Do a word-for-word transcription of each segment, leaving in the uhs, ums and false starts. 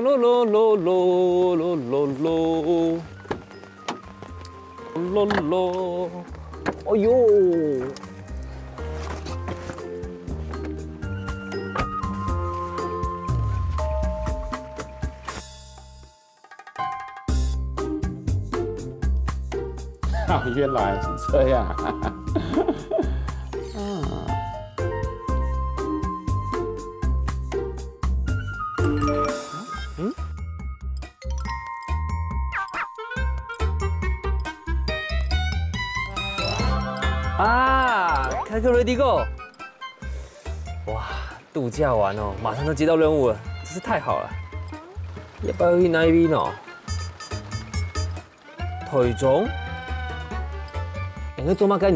咯咯咯咯咯咯咯咯。哎呦！啊，原来是这样。啊。嗯？啊，开课 ready go！哇，度假完哦，马上就接到任务了，真是太好了。要不要去哪里呢？ 台中？哎，你做么个？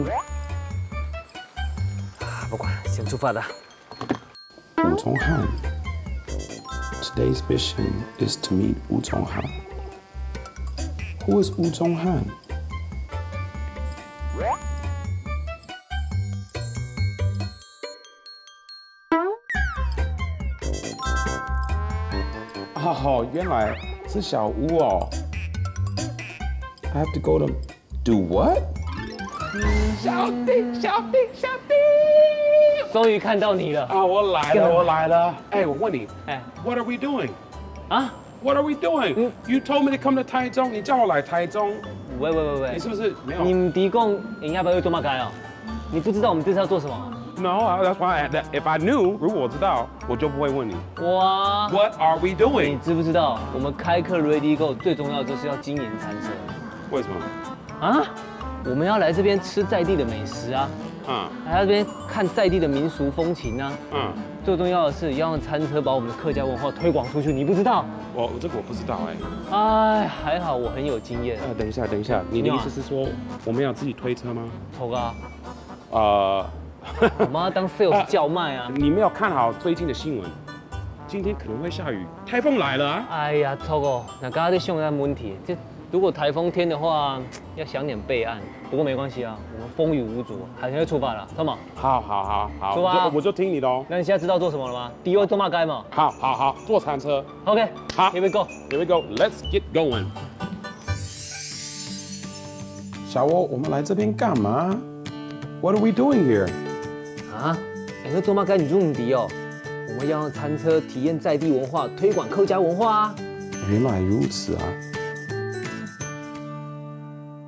啊，不管，先出发啦。吴宗翰。Today's mission is to meet 吴宗翰。Who is 吴宗翰？ 哦，原来是小吴哦。I have to go to do what？小弟，小弟，小弟！终于看到你了。啊，我来了，我来了。哎，我问你，哎，What are we doing？啊？ What are we doing? You told me to come to 台中，你叫我来台中。喂喂喂喂，你是不是没有？你毋知讲人家要做么个哦？你不知道我们这次要做什么？ No, that's why I, that, if I knew，如果我知道，我就不会问你。哇，What are we doing？ 你知不知道我们开课 Ready Go 最重要就是要经营餐车？为什么？ 啊，我们要来这边吃在地的美食啊，嗯，还要这边看在地的民俗风情啊。嗯，最重要的是要用餐车把我们的客家文化推广出去，你不知道？我这个我不知道哎。哎，还好我很有经验。呃，等一下，等一下，你的意思是说我们要自己推车吗？错啊，呃，我们要当 sales 叫卖啊。你没有看好最近的新闻？今天可能会下雨，台风来了啊！哎呀，错哦，那刚刚在想那问题，这如果台风天的话，要想点备案。不过没关系啊，我们风雨无阻，还是要出发了，好吗？好好好好，出发啊！我就我就听你的哦。那你现在知道做什么了吗？第一位做嘛该嘛？好好好，坐餐车。OK，好，here we go。Here we go. Let's get going. 小欧，我们来这边干嘛？What are we doing here？啊？哎，那做嘛该你就唔知哦。我们要用餐车体验在地文化，推广客家文化啊。原来如此啊！